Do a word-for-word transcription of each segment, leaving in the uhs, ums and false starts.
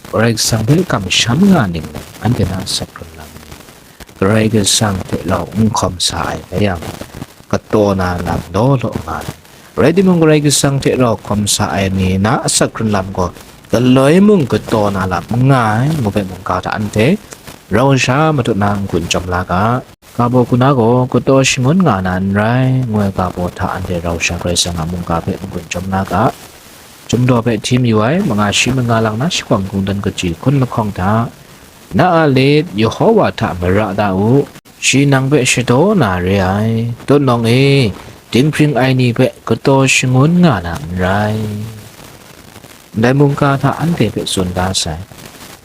Karai Kasang hpe kamsham nga ning, anhte na asak hkrun lam ni, Karai Kasang hte rau n hkawm sa ai rai yang, kataw na lam law law nga ai. Rai timung, Karai Kasang hte rau hkawm sa ai ni na asak hkrun lam gaw, galoi mung kataw na lam n nga ai, ngu hpe mungga hta anhte rau sha matut na n-gun chyawm la ga. Ga baw hku na gaw, kataw shangun nga na n rai, ngu ai ga baw hta anhte rau sha Karai Kasang a mungga hpe n-gun chyawm la ga. Chyum daw hpe hti mayu ai, manga shi manga lang na shakawng hkungdan kaji hkun lahkawng hta, na a lit Yehova hta mara da u, shi nang hpe shadaw na re ai. Tutnawng e, dinghpring ai ni hpe kataw shangun nga na n rai. Ndai mungga hta anhte hpe tsun da sai.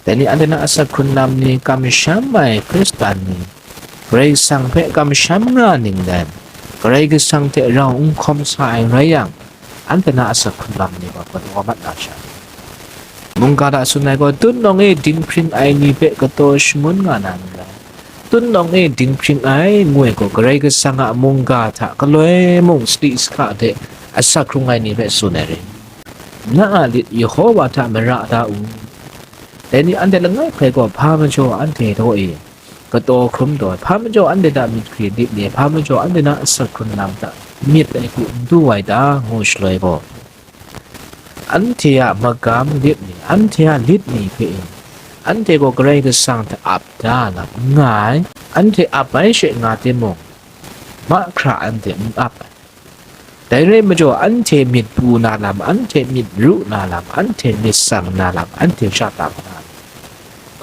Dai ni anhte na asak hkrun lam ni, kamsham ai Hkristan ni, Karai Kasang hpe kamsham nga ning dan, Karai Kasang hte rau n hkawm sa ai rai yang, anhte na asak hkrun lam ni gaw kataw mat na sha. Mungga hta tsun ai gaw, tutnawng e dinghpring ai ni hpe kataw shangun nga na n rai. Tutnawng e dinghpring ai, ngu ai gaw, Karai Kasang a mungga hta galoi mung sadi sahka de asak hkrung ai ni hpe tsun ai rai. Na a lit Yehova hta mara da u. Dai ni anhte langai hkrai gaw, hpa majaw anhte daw e kataw hkrum taw ai, hpa majaw anhte hta myit hkri lit ni, hpa majaw anhte na asak hkrun lam hta myit ai hku n du ai ta, ngu shaloi gaw, anhte a magam lit ni, anhte a lit ni hpe, anhte gaw Karai Kasang hta ap da lam n nga ai. Anhte ap ai she nga timung, mahkra anhte n ap ai. Dai rai majaw, anhte myit pu na lam, anhte myit ru na lam, anhte myit tsang na lam, anhte sha tam na lam,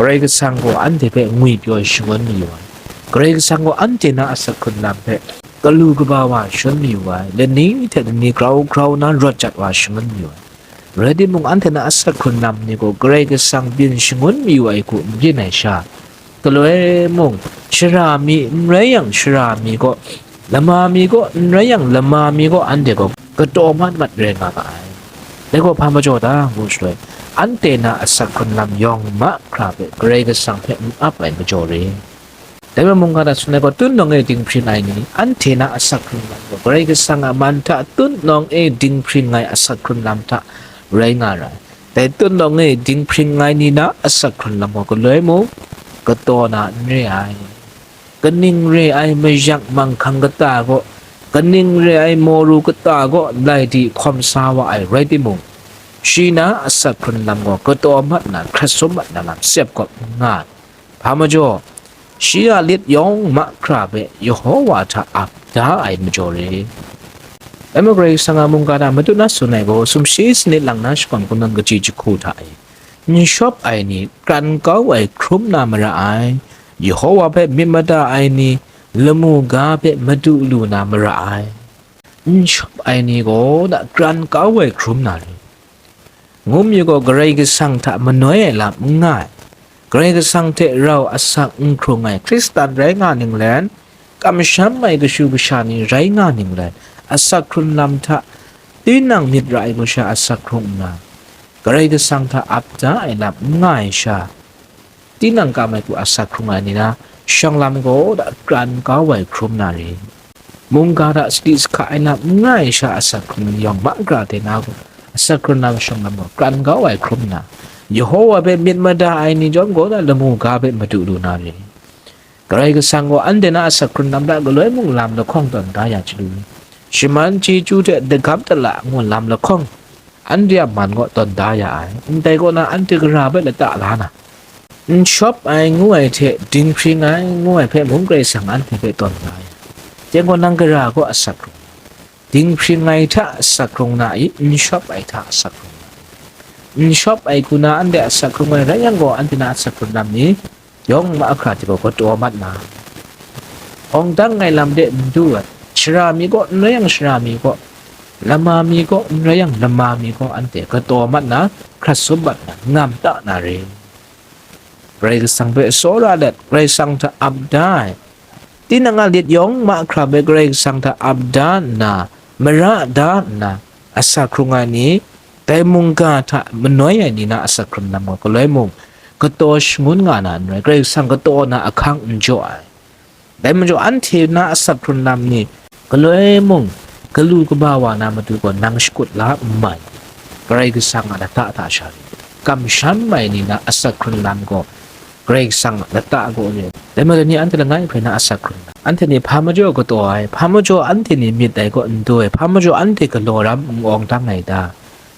Karai Kasang gaw anhte hpe ngwi pyaw shangun mayu ai. Karai Kasang gaw anhte na asak hkrun lam hpe galu kaba wa shangun mayu ai, lani hte lani grau grau na rawt jat wa shangun mayu ai. Rai timung, anhte na asak hkrun lam ni gaw Karai Kasang byin shangun mayu ai hku n byin ai sha, galoi mung, shara mi n rai yang, shara mi gaw, lama mi gaw, n rai yang, lama mi gaw, anhte gaw kataw mat mat rai nga ma ai. Dai gaw hpa majaw ta, ngu shaloi, anhte na asak hkrun lam yawng mahkra hpe Karai Kasang hpe n ap ai majaw re. Dai wa mungga hta tsun ai gaw, tutnawng e dinghpring ai ni, anhte na asak hkrun lam gaw, Karai Kasang a man hta tutnawng e dinghpring ai asak hkrun lam hta rai nga ra ai. Dai tutnawng e dinghpring ai ni na asak hkrun lam gaw, galoi mung kataw na n re ai. Kaning re ai mayak manghkang kata gaw, kaning re ai mawru kata gaw, lai di hkawm sa wa ai rai timung, shi na asak hkrun lam gaw kataw mat na, hkrat sum mat na lam sep gawp n nga ai. Hpa majaw, shi a lit yawng mahkra hpe Yehova hta ap da ai majaw re. Dai majaw, Karai Kasang a mungga hta matut na tsun ai gaw, sumshi sanit lang na shakawng hkungdan kaji jahku hta e, n shawp ai ni kran kau ai hkrum na mara ai. Yehova hpe myit mada ai ni lamu ga hpe madu lu na mara ai. N shawp ai ni gaw da kran kau ai hkrum na re. Ngu mi gaw, Karai Kasang hta manoi ai lam n nga ai, Karai Kasang hte rau asak n hkrung ai Hkristan rai nga ning len, kamsham ai kashu kasha ni rai nga ning len, asak hkrun lam hta tinang myit ra ai masha asak hkrung nna, Karai Kasang hta ap da ai lam n nga ai sha, tinang kam ai hku asak hkrung ai ni na, shawng lam gaw da kran kau ai hkrum na re. Mungga hta sadi sahka ai lam n nga ai sha asak hkrung yawng mahkra de na gaw, asak hkrung na mashawng lam gaw kran kau ai hkrum na, Yehova hpe myit mada ai ni chyawm gaw da lamu ga hpe madu lu na re. Karai Kasang gaw anhte na asak hkrung lam hta galoi mung lam lahkawng tawn da ya chyalu, shaman chyeju hte dagam tala ngu lam lahkawng, anhte a man gaw tawn da ya ai, ndai kaw na anhte gara hpe lata la na, n shawp ai ngu ai hte dinghpring ai ngu ai hpe mung Karai Kasang anhte hpe tawn da ya. Teng gaw nang gara gaw asak hkrung, dinghpring ai hta asak hkrung na i, n shawp ai hta asak hkrung na i? N shawp ai hku na anhte asak hkrung ai rai yang gaw, anhte na asak hkrung lam ni yawng mahkra hte gaw kataw mat na, awng dang ai lam de n du ai, shara mi gaw n rai yang shara mi gaw, lama mi gaw n rai yang lama mi gaw, anhte kataw mat na, hkrat sum mat na, ngam ta na re. Karai Kasang hpe tsawra let, Karai Kasang hta ap da ai, tinang a lit yawng mahkra hpe Karai Kasang hta ap da nna, mara da nna, asak hkrung ai ni, dai mungga hta manoi ai ni na asak hkrung lam gaw galoi mung kataw shangun nga na n rai, Karai Kasang kataw na ahkang n jaw ai. Dai majaw, anhte na asak hkrung lam ni galoi mung galu kaba wa na matu gaw nang shakut la n mai, Karai Kasang a lata hta sha ri. kamsham ai ni na asak hkrun lam gaw, Karai Kasang a lata gaw re. Dai majaw ni anhte langai hpe na asak hkrun lam, anhte ni hpa majaw kataw ai, hpa majaw anhte ni myit ai kaw n daw ai, hpa majaw anhte galaw ram n awng dang ai ta?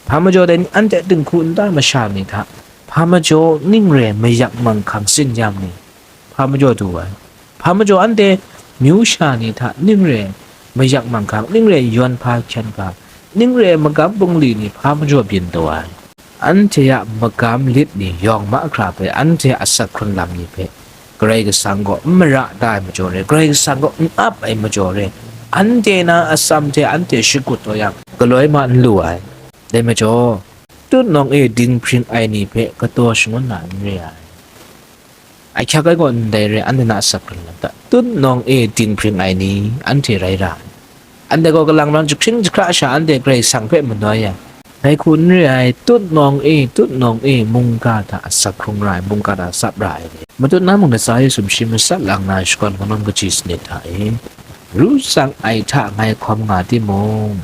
Hpa majaw dai ni anhte dinghku nta masha ni hta, hpa majaw ning re mayak manghkang tsin-yam ni, hpa majaw du ai? Hpa majaw anhte myu sha ni hta ning re mayak manghkang, ning re yawn hpa hkyen hpa, ning re magam bungli ni hpa majaw byin taw ai? Anhte a magam lit ni yawng mahkra hpe, anhte a asak hkrun lam ni hpe Karai Kasang gaw n mara da ai majaw re, Karai Kasang gaw n ap ai majaw re, anhte na atsam hte anhte shakut taw yang, galoi ma n lu ai. Dai majaw, tutnawng e dinghpring ai ni hpe kataw shangun na n re ai. Ahkyak ai gaw ndai re, anhte na asak hkrun lam hta, tutnawng e dinghpring ai ni anhte rai ra ai. Anhte gaw kalang rawng jahkring jahkra sha anhte Karai Kasang hpe manoi ai. Dai hku n re ai, tutnawng e, tutnawng e mungga hta asak hkrung ra ai, mungga hta tsap ra ai ni. Matut na mung latsa e sumshi matsat lang na shakawn hkawng kaji sanit hta e, ru tsang ai hta ngai hkawm nga timung,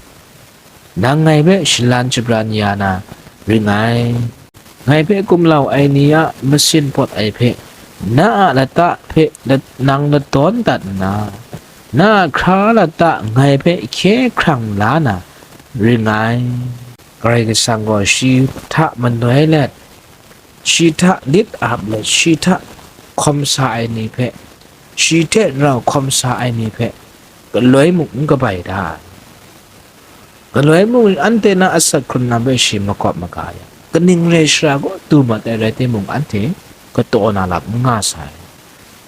nang ngai hpe shalan shabran ya na ring ai. Ngai hpe gumlau ai ni a masin pawt ai hpe, na a lata hpe la-, nang ladawn dat nna, na a hkra lata ngai hpe hkye hkrang la na ring ai. Karai Kasang gaw shi hta manoi let, shi hta lit ap let, shi hta hkawm sa ai ni hpe, shi hte rau hkawm sa ai ni hpe, galoi mung n kabai da ai. Galoi mung anhte na asak hkrun lam hpe shi makawp maga yang, kaning re shara gaw du mat ai rai timung, anhte kataw na lam n nga sai.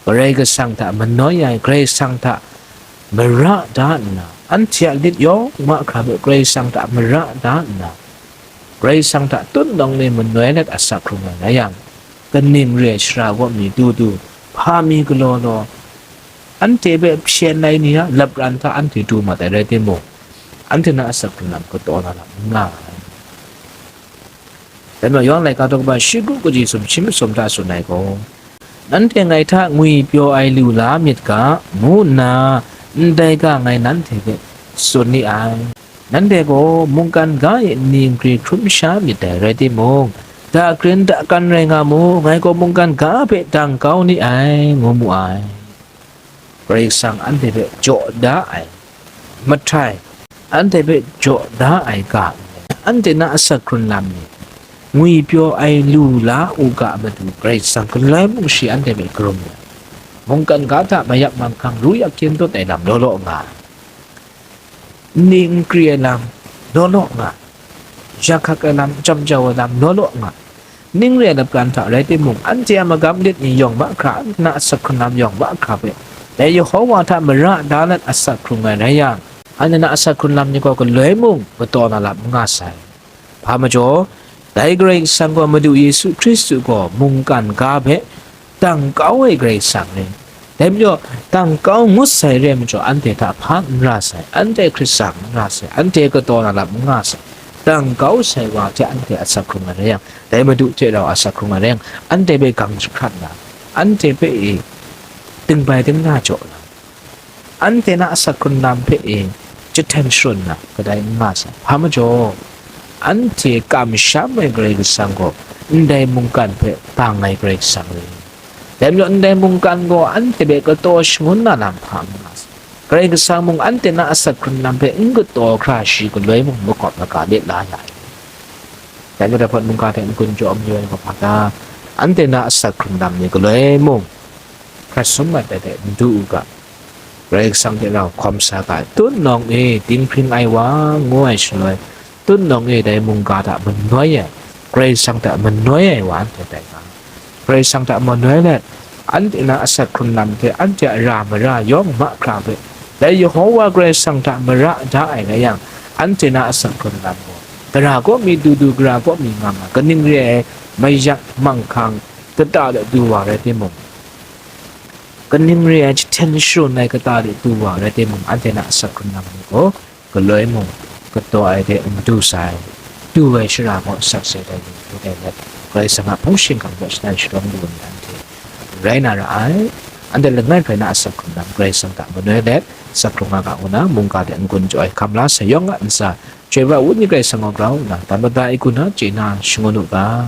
Karai Kasang hta manoi ai, Karai Kasang hta mara da nna, anhte a lit yawng mahkra hpe Karai Kasang hta mara da nna, Karai Kasang hta tutnawng ni manoi let asak hkrung ai rai yang, kaning re ai shara gaw mi du du, hpa mi galaw law, anhte hpe hpyen ai ni a lapran hta anhte du mat ai rai timung, anhte na asak hkrun lam kataw na lam n nga ai. Dai majaw, yawng laika daw kaba shi kru kaji sumshi masum hta tsun ai gaw, nanhte ngai hta ngwi pyaw ai lu la myit ga, ngu nna ndai ga ngai nanhte hpe tsun ni ai. Nanhte gaw mungkan ga e nni nkri hkrum sha myit dai rai timung, dakrin dakan rai nga mu, ngai gaw mungkan ga hpe dang kau ni ai, ngu mu ai. Karai Kasang anhte hpe jaw da ai, mahtai, anhte hpe jaw da ai ga ndai, anhte na asak hkrun lam ni, ngwi pyaw ai lu la u ga a matu, Karai Kasang galoi mung shi anhte hpe karum ai. Mungkan ga hta mayak manghkang ru yak hkyen dawt ai lam law law nga ai. Nni nkri ai lam law law nga, jahkak ai lam, jam jau ai lam law law nga, ning re ai lapran hta rai timung, anhte a magam lit ni yawng mahkra, anhte na asak hkrun lam yawng mahkra hpe, dai Yehova hta mara da let asak hkrung ai rai yang, anhte na asak hkrun lam ni gaw galoi mung kataw na lam n nga sai. Hpa majaw, dai Karai Kasang gaw Madu Yesu Hkristu gaw mungkan ga hpe dang kau ai Karai Kasang rai. Dai majaw, dang kau ngut sai re ai majaw, anhte hta hpa n ra sai, anhte Hkrit Kasang n ra sai, anhte kataw na lam n nga sai. Dang kau sai wa hte anhte asak hkrung ai rai yang, dai Madu hte rau asak hkrung ai rai yang, anhte hpe gang jahkrat na, anhte hpe e dingbai dingna jaw na, anhte na asak hkrun lam hpe e jahten sharawng na, kadai n nga sai. Hpa majaw, anhte kamsham ai Karai Kasang gaw ndai mungkan hpe bang ai Karai Kasang rai. Dai majaw, ndai mungkan gaw anhte hpe kataw shangun na lam hpa n nga sai. Karai Kasang mung anhte na asak hkrun lam hpe n kataw hkra, shi galoi mung makawp maga let la ya ai. Dai majaw, hpawt mungga hte n-gun jaw mayu ai gaw hpa ta? Anhte na asak hkrun lam ni galoi mung hkrat sum mat ai hte n du u ga, Karai Kasang hte rau hkawm sa ga ai, tutnawng e dinghpring ai wa, ngu ai shaloi, tutnawng e dai mungga hta manoi ai, Karai Kasang hta manoi ai wa anhte tai nga ai. Karai Kasang hta manoi let, anhte na asak hkrun lam hte anhte a ra mara yawng mahkra hpe, dai Yehova Karai Kasang hta mara da ai rai yang, anhte na asak hkrun lam gaw, gara kaw mi du du, gara kaw mi nga nga, kaning re ai mayak manghkang kata de du wa rai timung, kaning re ai jahten sharawng ai kata de du wa rai timung, anhte na asak hkrun lam ni gaw galoi mung kataw ai de n du sai. Du ai shara gaw sakse dai ni, ngu dai let, Karai Kasang a hpung shingkang hpe shadan sharawng lu ai ni anhte rai na ra ai. Anhte langai hpe na asak hkrun lam Karai Kasang hta manoi let, asak hkrung nga ga ngu na, mungga de n-gun jaw ai hkam la sai yawng a ntsa, Chyoi wa u ni Karai Kasang gaw grau nna, dan mada ai gun hta chye na shangun u ga.